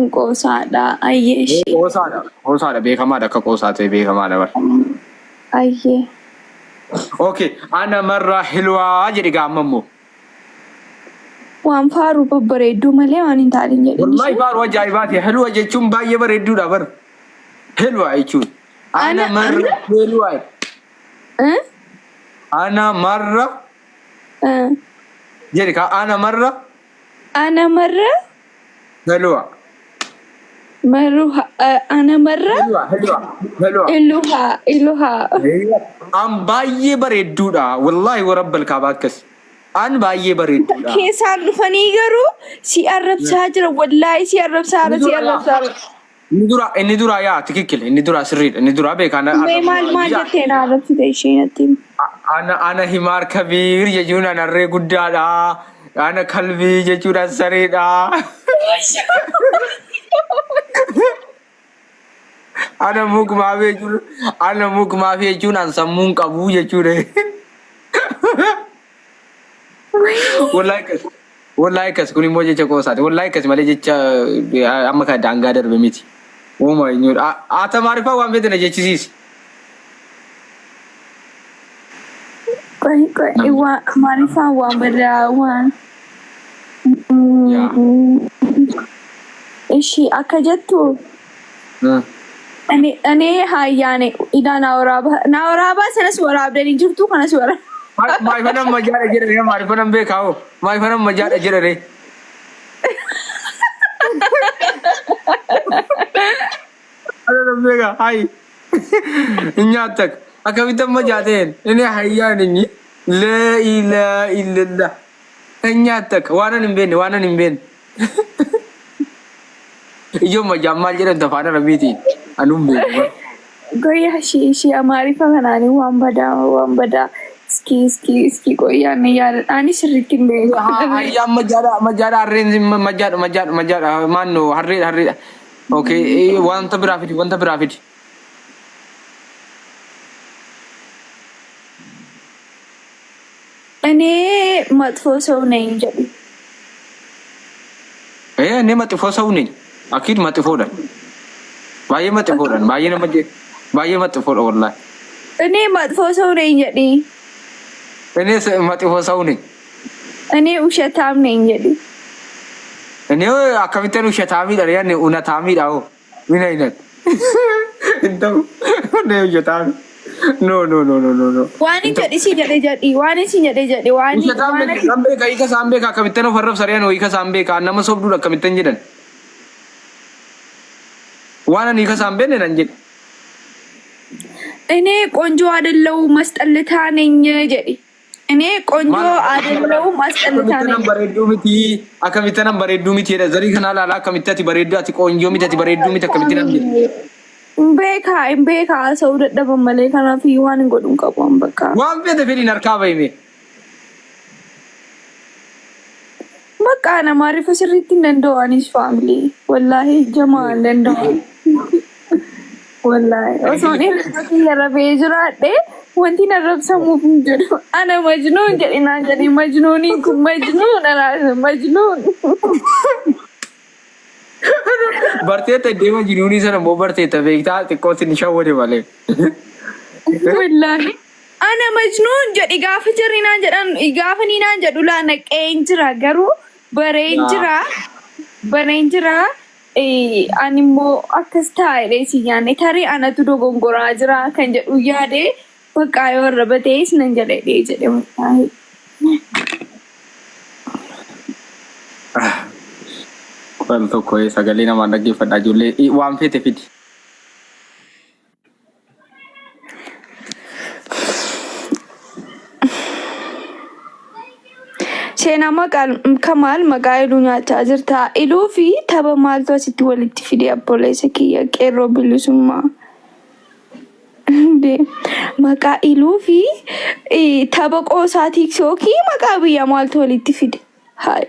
Kun qoosaadha. Ayyee ishee. Qoosaadha. Qoosaadha beekamaadha akka qoosaa ta'e beekamaadha bar. Ayyee. Okay. Ana marraa hilwaa jedhi gaa amma immoo. Waan faaruu babbareedduu malee waan hin taane hin jedhin Wallahi ishee. faaruu ajaa'ibaati. Hilwa jechuun baay'ee bareedduudha bar. Hilwa jechuun. Ana Ana marra ana hilwa. eh? Ana marra Eh. jedhi kaa ana marra Ana marra Helwa. maruha ana marra Helwa, helwa, helwa. iluha iluha. An baay'ee bareedduudha. Wallaahi warabbal kaabaa akkas. An baay'ee bareedduudha. Keessaan dhufanii garuu si arrabsaa jira wallaahi si arrabsaa Inni jira si dura yaa. arrabsaa jira. Inni dura inni dura yaa tikikkil inni dura sirriidha. Inni dura beekaa na Mee maal maal arrabsaa. jettee na arrabsite ishee natti himi. Ana ana himaar kabiir jechuun an harree guddaadha. Ana kalbii jechuun an sareedha. Ana mukmaafii jechuun ana mukmaafii jechuun an sammuun qabu jechuudha. Wallahi akkas. Wallahi akkas kun immoo jecha qoosaati. Wallahi akkas malee jecha amma kan daangaa darbe miti. Uuma eenyudha. Ata maariffaa waan feete na jechisiisi. Qoy qoy waan maaliifaan waan badaa waan. Yaa. Ishi akka jettu እኔ እኔ ሀያ ነኝ። ኢዳ ናወራባ ናወራባ sanas waraabdanii jirtu kanas wara Maarifanan majaadha jedhare maarifanan beekaa hoo maarifanan majaadha jedhare. Maarifanan beekaa hayi hin nyaattak akkamittan majaateen inni hayyaan inni laa ilaa illallah hin nyaattak waanan hin beekne waanan hin beekne. Ijoon majaan maal jedhamtu afaan arabiitiin anuu hin beeku bar. Goyyaa ishii ishii amaariffa kanaanii waan badaa waan badaa iskii iskii iskii qoyyaa ni yaadadha ani sirriitti hin beeku. Hayyaan majaadha majaadha harreen majaadha majaadha majaadha maanno harreedha harreedha. Okay wanta biraa fidi wanta biraa fidi. እኔ መጥፎ ሰው ነኝ jedhi. Ee inni maxifoo ሰው ነኝ. Akiid maxifoodha. Baay'ee maxifoodha. Baay'ee nama jee baay'ee maxifoodha wallahi. እኔ መጥፎ ሰው ነኝ jedhi. እኔ መጥፎ ሰው ነኝ። እኔ ውሸታም ነኝ jedhi. እኔ akkamittan ushataamiidha yaanne unataamiidha hoo min አይነት hin ta'u እኔ ushataami no no no no no no Waan hin jedhi si jedhe jedhi waan si jedhe jedhi waan Ushataam waan miti kan beeka hiika isaan beeka akkamittan of arrabsa re'an hiika isaan beeka nama sobduudha akkamittan jedhan waan ani hiika isaan beekne nan jedhe. እኔ ቆንጆ አይደለሁም አስጠልታ ነኝ jedhi. እኔ ቆንጆ አይደለሁም አስጠልታ Akkamittan ነኝ። an bareedduu miti akkamittan an bareedduu miti jedha zarii kanaa laala akkamitti ati bareedduu ati qoonjoo miti ati bareedduu miti akkamitti nan jedhe. Hin beekaa hin beekaa haasa'uu dadhaban malee kanaaf iyyuu waan hin godhu hin qabu an bakka. Waan feete fedhiin harkaa bahime. Bakka ana maarifa sirriitti hin danda'u anis faamilii wallaahi jamaa hin danda'u. Wallaahi osoon hirriba kiyya rafee jiraadhe wanti na rabsamuuf hin jedhu. Ana majnuun jedhi naan jedhi majnuuniin kun majnuun anaas majnuun. Barteetta deema jiruunii sana immoo barteetta beektaa xiqqoo sin shawwade malee. Wallaahi. Ana majnuun jedhi gaafa jarri naan jedhan gaafa ni naan jedhu laa naqeen jira garuu bareen jira bareen jira ani immoo akkas taa'ee si nyaanne tarii anatu dogongoraa jira kan jedhu yaade bakka yoo arraba ta'es nan jedhee jedhe wallaahi. Qol tokko sagalee namaan dhaggeeffadha ijoollee waan feete fidi. Seenaa maqaan Kamaal maqaa Iluu nyaachaa jirta. Iluu fi tapha maaltu asitti walitti fide obboleessa kiyya qeerroo bilisummaa. Maqaa Iluu fi tapha qoosaa tiiktookii maqaa biyya maaltu walitti fide? Hayi.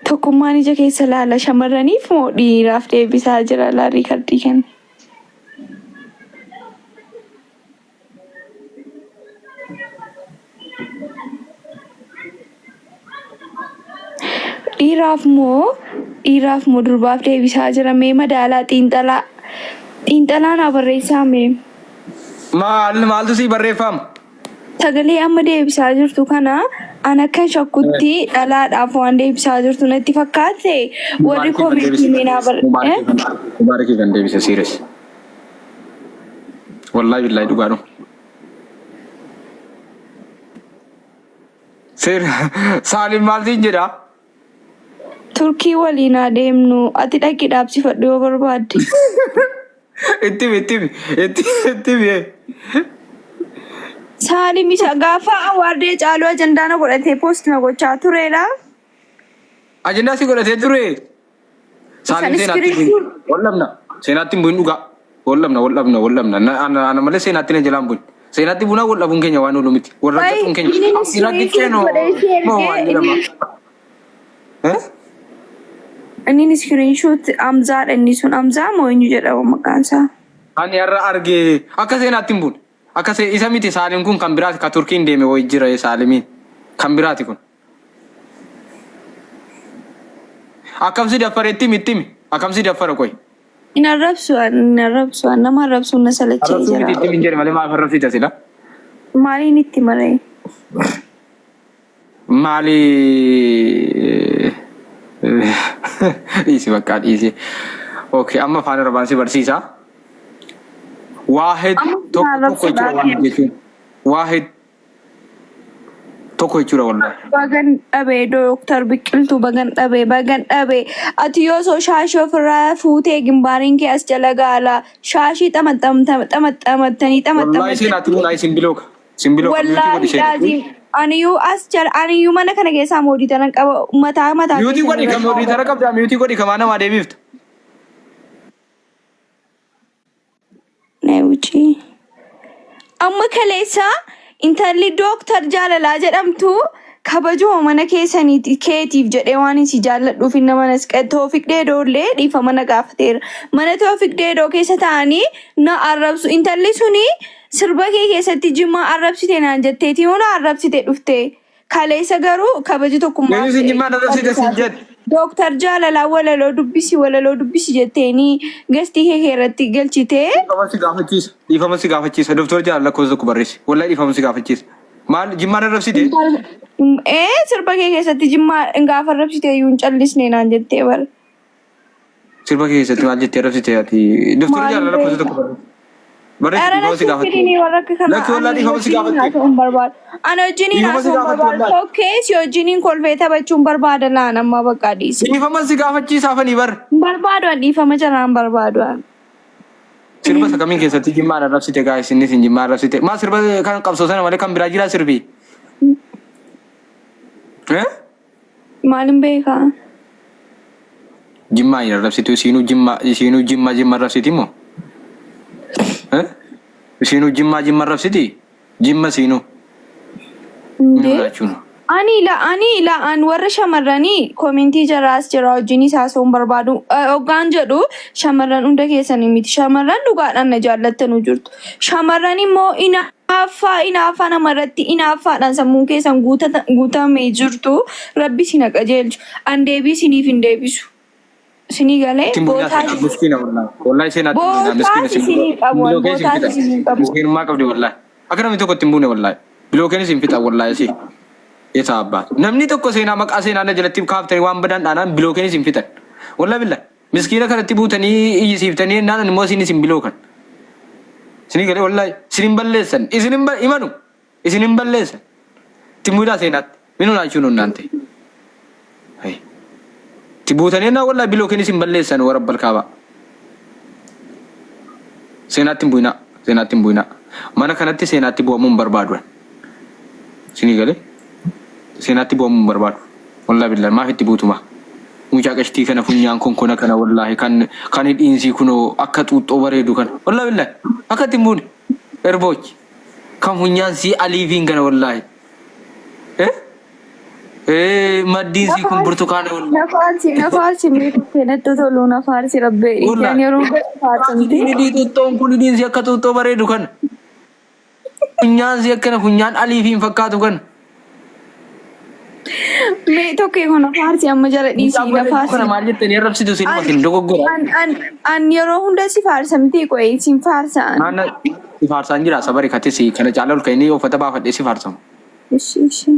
Tokkummaan ija keessa laala shamarraniif moo dhiiraaf deebisaa jira laarii kardii kenna. Dhiiraaf moo dhiiraaf moo durbaaf deebisaa jira mee madaalaa xiinxalaa xiinxalaa naa barreessaa mee. Maal maaltu sii barreeffama? Sagalee amma deebisaa jirtu kana an akkan shakkutti dhalaadhaaf waan deebisaa jirtu natti fakkaate warri koomentii mee naa bar eh? Mubaarakiif kan deebise serious. Wallahi billahi dhugaadhuma. Seer Saalim maal siin jedha? Turkii waliin haa deemnu ati dhaqi dhaabsifadhu yoo barbaadde. Itti himi itti himi itti itti himi. Saalim isa gaafa awaardee caaluu ajandaa na godhatee post na gochaa turedha. Ajandaa si godhatee ture. Saalim Isaan seenaatti hin bu'in. screenshot Wal dhabna. Seenaatti hin bu'in dhugaa. Wal dhabna wal dhabna wal dhabna. Ana malee seenaatti na jalaan bu'in. Seenaatti buunaa wal dhabuun keenya waan oolu miti. Wal Wai raggaxuun keenya. inni Asii raggichee screenshot noo godhee si moo ergee waan jedhama. inni Eh? inni screenshot Amzaadha inni sun Amzaa moo eenyu jedhama maqaan isaa. Ani har'a arge akka seenaatti hin buune. Akka isa miti Saalim kun kan biraati ka Turkiin deeme wayi jira Saalimiin. Kan biraati kun. Akkam si daffare itti himi itti himi. Akkam si daffara qoy. Hin arrabsu hin arrabsu nama arrabsuun na salachee Arrabsuu jira. miti itti himi hin jedhe malee maaf arrabsita sila? Maaliin itti maree? Maali dhiisi bakka dhiisi. Okay amma afaan arabaan si barsiisa. Waahid Amma na tokko tokko jechuudha arrabsuudhaaf waahid jechuun. Waahid Tokko jechuudha wallahi. Bagan dhabee Dooktar Biqiltuu bagan dhabee bagan dhabee ati yoo osoo shaashii ofirraa fuutee gimbaariin kee as jala gaala shaashii xamaxamattanii Wallahi xamaxamattanii seenaatti bunaa isin bilooka. Isin bilooka miyuutii godhi wallaahi seenaatti. laaziim aniyuu as jala aniyuu mana kana keessaa moodiitaran qaba mataa mataa Miyuutii keessan godhi irra kan moodiitara dhaabadha. qabdaa miyuutii godhi kamaa namaa deebiifta. Na wucii. Amma kaleessa intalli dooktar jaalalaa jedhamtu kabajuma mana keessaniiti keetiif jedhee waan si jaalladhuuf inni mana Toofiq Deedoollee dhiifama na gaafateera. Mana Toofiq Deedoo keessa taa'anii na arrabsu. Intalli suni sirba kee keessatti jimmaa arrabsite naan jetteeti yoo na arrabsite dhufte. Kaleessa garuu kabaja tokkummaaf Eenyu sin jimmaan arrabsite sin jedhe. Dooktar Jaalalaa walaloo dubbisi walaloo dubbisi jetteenii gastii kee irratti galchitee Dhiifama si gaafachiisa. Dhiifama si gaafachiisa. Doktor Jaalala lakkoofsa tokko barreessi. Wallahi dhiifama si gaafachiisa. Maal jimmaan arrabsite? Ee sirba kee keessatti jimmaa gaafa arrabsite iyyuu hin callisne naan jettee bara. Sirba kee keessatti maal jettee arrabsite ati? Doktor Maal Jaalala lakkoofsa beeka? tokko barreessi. Barreessi Ara dhiifama si natti gaafatte. fidini warra akka kana Lakki wallahi ani dhiifama si wajjiniin gaafatte. haasa'uu hin barbaadu. Ani wajjiniin Dhiifama si haasa'uu hin gaafatte barbaadu. wallahi. Tokkee si wajjiniin kolfee taphachuu hin barbaada laan amma bakka dhiisi. Dhiifama si gaafachiisa hafanii bar. Hin barbaadu an dhiifama jaraa hin barbaadu an. Sirba isa kamiin keessatti jimmaan arrabsite gaa isinis hin jimmaa arrabsite. Maa sirba kan qabsoo sana malee kan biraa jiraa sirbi? Eh? Maalin beekaa? Jimmaa hin arrabsitu isiinuu jimma isiinuu jimma jimma arrabsiti moo? Eh? Isiinuu jimmaa jimma arrabsiti? Jimma isiinuu. Indee? Min jechuun. Ani ila ani ila an warra shamarranii komentii jaraas jara wajjinis haasa'uu hin barbaadu. Hoggaan jedhu shamarran hunda keessanii miti. Shamarran dhugaadhaan na jaallattanu jirtu. Shamarran immoo inaaffaa inaaffaa namarratti inaaffaadhaan sammuun keessan guutamee jirtu. Rabbi isin haa qajeelchu. An deebii isiniif hin deebisu. Isinii galee Ittiin bu'inaa bootaas seenaa miskiina wallahi. Wallahi seenaa ittiin bu'inaa miskiina bootaas isin isinii qabu. An bilookeen isin bootaas fixa. isinii qabu. Miskiinummaa qabdi wallahi. Akka namni tokko ittiin buune wallahi. Bilookeen isin fixa wallahi si. Eessa abbaa. Namni tokko seenaa maqaa seenaa na jalatti kaaftanii waan badaan dhaanaan bilookeen isin fixan. Wallahi billahi. Miskiina kanatti buutanii iyyisiiftanii jennaan ani immoo isin isin bilookan. Isinii galee wallahi isin hin balleessan. Isin hin himanu. Isin hin balleessan. Itti buutaa seenaatti. Minuu laachuun hundaante. Itti buutanii jennaan wallahi bilookiin isin balleessan warra balkaabaa. Seenaatti hin bu'inaa. Seenaatti hin bu'inaa. Mana kanatti seenaatti bu'amuu hin barbaadu. Isinii galee seenaatti bu'amuu hin barbaadu. Wallahi billahi maaf itti buutuma. Mucaa qashtii kana funyaan konkona kana wallahi kan kan hidhiinsii kunoo akka xuuxxoo bareedu kana. Wallahi billahi akka itti hin buune. Erboochi. Kan funyaan sii aliifiin kana wallahi. Eh? Eh maddiin sii kun burtukaana wallahi. Na faarsi na faarsi mee dhuftee natti tolu na faarsi rabbee Wallahi. isheen yeroo faarsamti. Hidhii xuuxxoon kun hidhiin sii akka xuuxxoo bareedu kana. Funyaan sii akkana funyaan aliifiin fakkaatu kana. Mee tokko kana faarsi amma jala dhiisii na faarsi. Kana maal jettanii arrabsitu isin isin dogoggora. An an an yeroo hunda si faarsa miti qo'ee sin faarsa an. Naanna si faarsaan jira sabari katis kana caala ol ka'inii uffata baafadhee si faarsama. Ishi ishi.